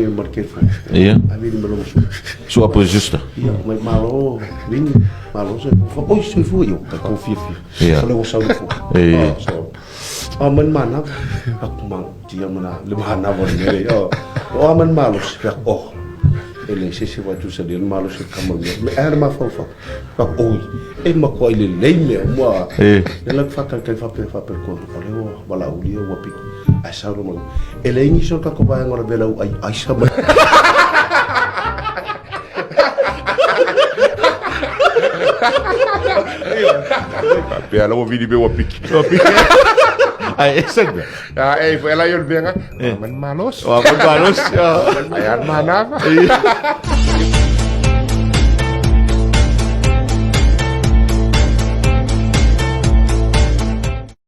nei ma le telefoni. Ia. Ai vili ma loma su. Sua po justa. Ia, mai malo, vini, malo se fa. Oi, soifua io, kai ko fia fia. Ia. O le ua sau le fua. E. Ah, so. Ah, man mana, aku mang tia mana le mana wa le le. Oh, o man malo se fa oh. E le se se wa tu se le malo se kama me. Me ara ma fa fa. Fa oi, e ma ko ile le me mo. E. Le la fa ka fa pe fa pe ko. O le o wala uli o pi. Ai sau lo E le ingi so ka ko ba ngora bela ai ai sa ma. Pea la ua vili pe ua piki. Ai e sanga. Ah, e foi ela i o le mea Man malos. Wa man malos. Ai an manava. E.